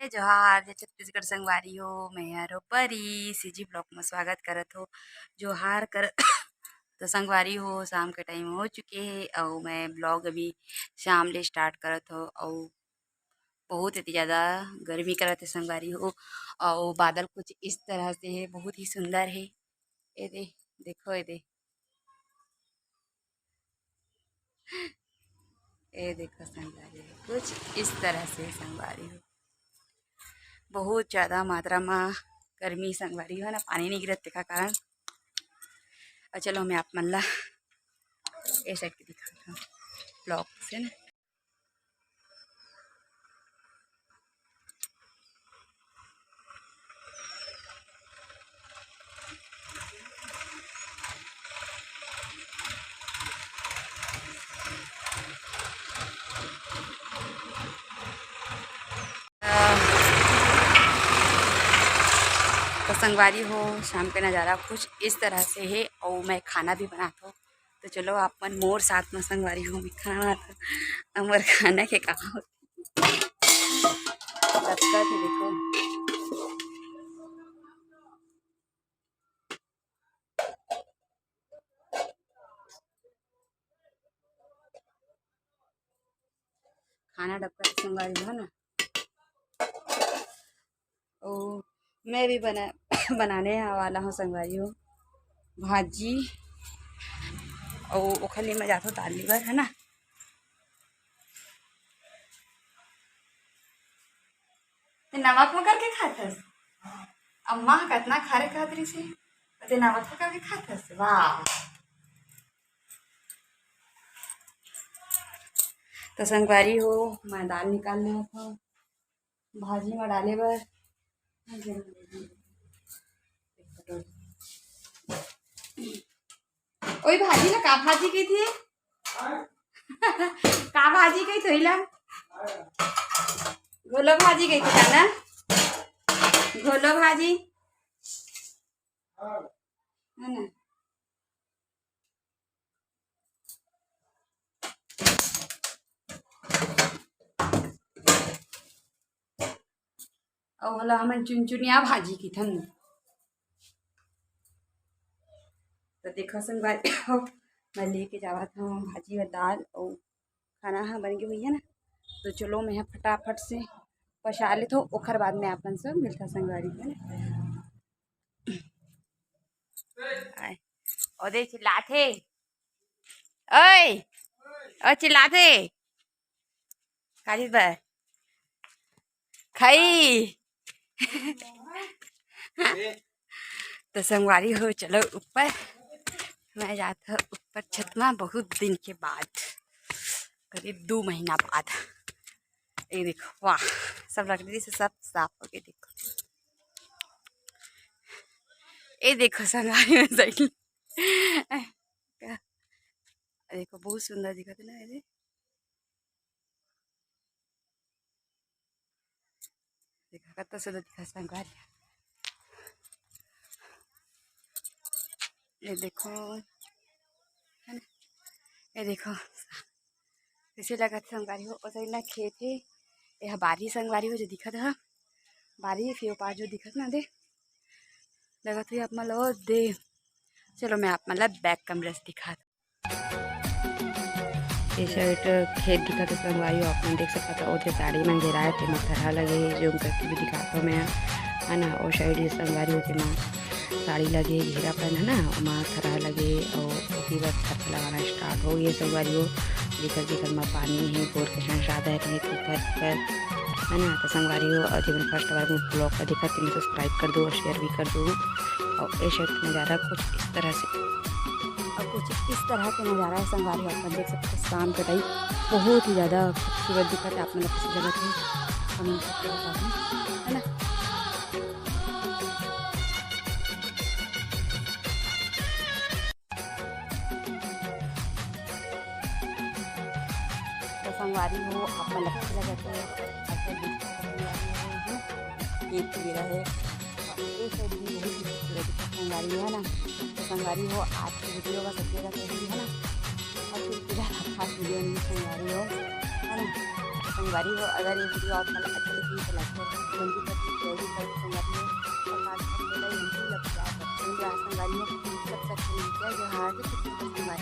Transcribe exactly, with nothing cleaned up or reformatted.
जोहार, जय छत्तीसगढ़ संगवारी हो, मैं हरो परी, सीजी ब्लॉग में स्वागत करत हो। जोहार कर तो संगवारी हो, शाम के टाइम हो चुके हे अउ मैं ब्लॉग अभी शाम ले स्टार्ट करत हो अउ बहुत ही ज़्यादा गर्मी करत हे संगवारी हो। अउ बादल कुछ इस तरह से हे, बहुत ही सुंदर हे। ए दे, देखो ए दे, ए देखो संगवारी हो, कुछ इस तरह से संगवारी हो, बहुत ज़्यादा मात्रा में गर्मी संगवारी हो ना, पानी नहीं गिरत तेखर कारण। और चलो मैं आप मन ला ए साइड के दिखाता हूँ ब्लॉग से ना। तो संगवारी हो, शाम के नज़ारा कुछ इस तरह से हे अउ मैं खाना भी बनात हो। तो चलो आप मन मोर साथ में संगवारी हो, मैं खाना बनात हो। हमर खाना के का होथे, लगता थे देखो। खाना डबका के संगवारी हो ना। ओ, मैं भी बना बनाने वाला हूँ संगवारी हो भाजी। अउ ओखर लिए मैं जाथो दाल लेबर, है ना। ते नमक म करके खाथस? अम्मा ह कतना खारे खात रहिस हे, ते नमक म करके खाथस? वाह। तो संगवारी हो, मैं दाल निकाल लेवत हूँ भाजी म डाले बर। ओई भाजी ला का भाजी कहिथे? का भाजी कहिथे ओइला? घोलो भाजी कहिथे का ना? घोलो भाजी, है ना? अउ ओला हमन चुनचुनिया भाजी कहिथन। तो देखो संगवारी हो, मैं लेके जावत हूँ भाजी व दाल अउ खाना ह बन के भैया ना। तो चलो मैं फटाफट से पसा लेथो, ओखर बाद में आपन से मिलता संगवारी, है ना। आय। ओ दे चिल्लाथे। ओए। ओ चिल्लाथे। काजी बर। खाई। तो संगवारी हो, चलो ऊपर। मैं जात हूँ ऊपर छत में बहुत दिन के बाद, करीब दो महीना बाद। ये देखो, वाह, सब लकड़ी से सब साफ हो गए। देखो, ये देखो संगवारी हो, सही। देखो, बहुत सुंदर दिखत हे ना ये। देखा, कत्ता सुंदर दिखत हे संगवारी। ये देखो, है ना? ये देखो, कइसे लगत हे संगवारी हो, ओसई ना खेत हे। ये ह बारी संगवारी हो, जो दिखत हे बारी, फिर ओ पार जो दिखत ना दे, लगत हे आप मन ल ओ दे। चलो, मैं आप मन ल back camera से दिखात। ये side खेत दिखत हे संगवारी हो, आप मन देख सकत हो, ओदे साड़ी मन घेराए, तेमा थरहा लगे हे, zoom करके भी दिखात हो मैं, है ना। ओ side ये संगवारी हो, तेमा साड़ी लगे, घेरा पहन है ना, ओमा थरहा लगे, अउ ओती बर थरहा लगाना start हो गए संगवारी हो। जेकर जेकर मा पानी हे, बोर के संग ज्यादा हे, नहीं तो घर पर, है ना। तो संगवारी हो, अउ जेमन first बार मोर vlog ला देखत, तेमन subscribe कर दो और share भी कर दो। और ये side नज़ारा कुछ इस तरह से, और कुछ इस तरह के नज़ारा है संगवारी, आप मन देख सकते हो, शाम के टाइम बहुत ही ज़्यादा खूबसूरत दिखत है। आप मन ला कैसे लगत है, comment करके बता दें, है ना। तो संगवारी हो, आप मन ला कैसे लगत है, ऐसा दिखत है संगवारी हो, ये एक मेरा है। ये side भी बहुत ही खूबसूरत दिखत हे संगवारी हो, है ना। तो संगवारी हो, आज की video बस इतने तक रही, है ना। और फिर किसी खास video में संगवारी हो, है ना। तो संगवारी हो, अगर ये video आप मन ला अच्छी लगी तो like कर दो, संगवारी हो, सबसे पहले जय जोहार, जय छत्तीसगढ़ संगवारी।